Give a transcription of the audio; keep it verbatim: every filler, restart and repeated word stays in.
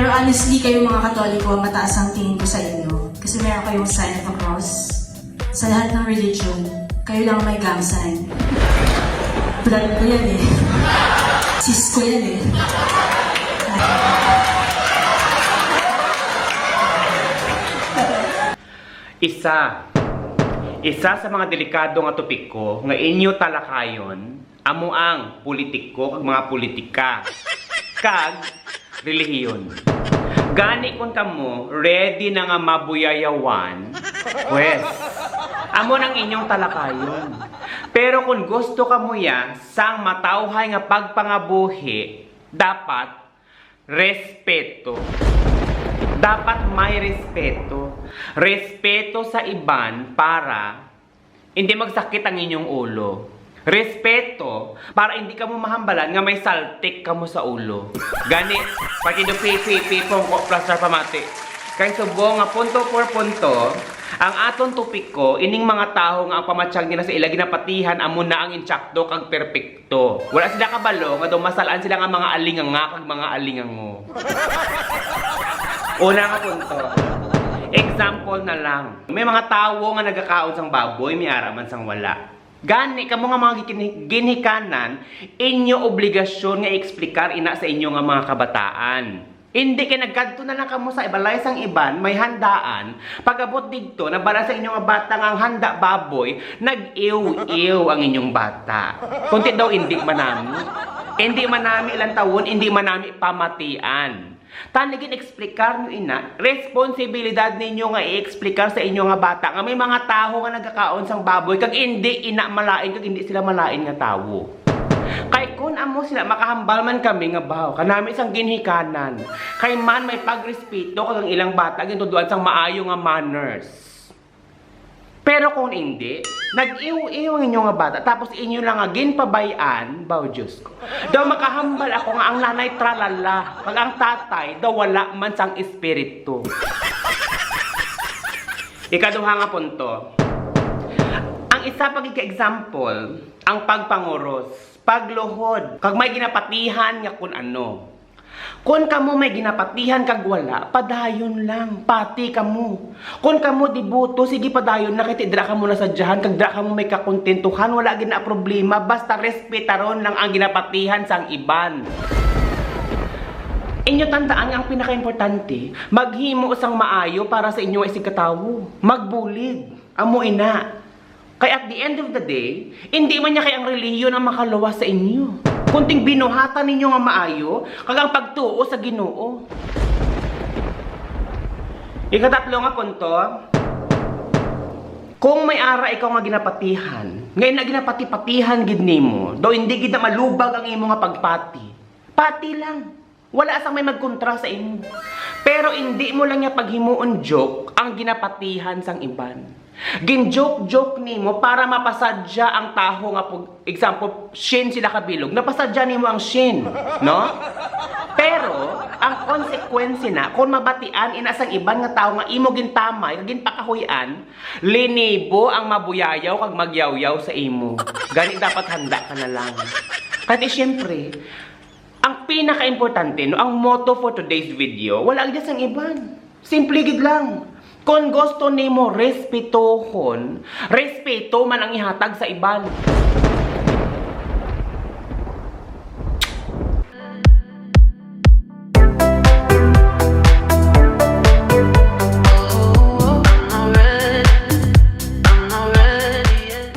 Honestly, kayo mga Katoliko, mataas ang tingin ko sa inyo. Kasi meron kayong sign of a cross. Sa lahat ng religion, kayo lang may gang sign. Blood ko yan eh. Sis ko yan eh. Isa. Isa sa mga delikado nga topiko nga inyo talakayon amo ang politiko kag mga politika kag relihiyon. Gani, kung kamo ready na nga mabuyayawan, pwes, amo nang inyong talakayon. Pero kung gusto kamo ya sang matawhay nga pagpangabuhi, dapat respeto. Dapat may respeto. Respeto sa iban para hindi magsakit ang inyong ulo. Respeto para hindi kamo mahambalan nga may saltik kamo sa ulo. Gani, pati do pipi, pipong ko, plaster pamati. Kay subong nga punto por punto, ang aton topiko, ining mga tawo nga ang pamatyag nila sa ila ginapatihan amo na ang insakto kag perpekto. Wala sila kabalo nga daw masalan sila nga mga alinganga kag mga alingango. Una nga punto. Example na lang. May mga tawo nga nagakaon sang baboy, may ara man sang wala. Gani, kamo nga mga gin-, ginhikanan, inyo obligasyon nga i-explicar ina sa inyo nga mga kabataan. Hindi kay nagkadto na lang kamo sa balay sang iban, may handaan, pag-abot didto, nabal-an sa inyo nga bata nga ang handa baboy, nag-iw-iw ang inyong bata. Kunti daw hindi manami. Hindi manami lantawon, hindi manami pamatian. Tani gin-explicar nyo ina, responsibilidad ninyo nga i-explicar sa inyo nga bata nga may mga tawo nga nagakaon sang baboy kag indi ina malain kag indi sila malain nga tawo. Kay kun amo sila, makahambal man kami nga baw kanami sang ginhikanan. Kay man may pagrespeto kag ang ilang bata gintudloan sang maayo nga manners. Pero kung indi, nag-iw-iw ang inyo nga bata, tapos inyo lang nga ginpabay-an, baw, Diyos ko. Daw makahambal ako nga ang nanay tralala, kag ang tatay daw wala man sang espiritu. Ikaduha nga punto. Ang isa pa gid ka example, ang pagpanguros, pagluhod, kag may ginapatihan nga kun ano. Kon kamo may ginapatihan kag wala, padayon lang, pati kamo. Kon kamo deboto, sige padayon na, kay ti dira kamo nasadyahan, kag dira kamo may kakontentuhan, wala gid na problema, basta respetaron lang ang ginapatihan sang iban. Inyo tandaan nga ang pinakaimportante, maghimo sang maayo para sa inyo nga isigkatawo. Magbulig. Amo ina. Kay at the end of the day, indi man niya kay ang relihiyon ang makaluwas sa inyo. Kunting binuhatan ninyo nga maayo, kag ang pagtuo sa Ginoo. Ikatatlo nga punto, kung may ara ikaw nga ginapatihan, nga ina ginapati-patihan gid nimo, daw hindi gid na malubag ang imo nga pagpati. Pati lang. Wala sang may magkontra sa imo. Pero indi mo lang niya paghimuon joke ang ginapatihan sang iban. Gin-joke-joke nimo para mapasadya ang tawo nga, pag example, shin sila kabilog. Napasadya nimo ang shin, no? Pero ang konsekwensya na, kung mabatian ina sang iban nga tawo nga imo gintamay, ginpakahuy-an, linibo ang mabuyayaw kag magyawyaw sa imo. Gani dapat handa ka na lang. Kay siyempre, ang pinakaimportante, no, ang motto for today's video, wala gid sang iban. Simple gid lang. Kon gusto nimo respetohon, respeto man ang ihatag sa iban.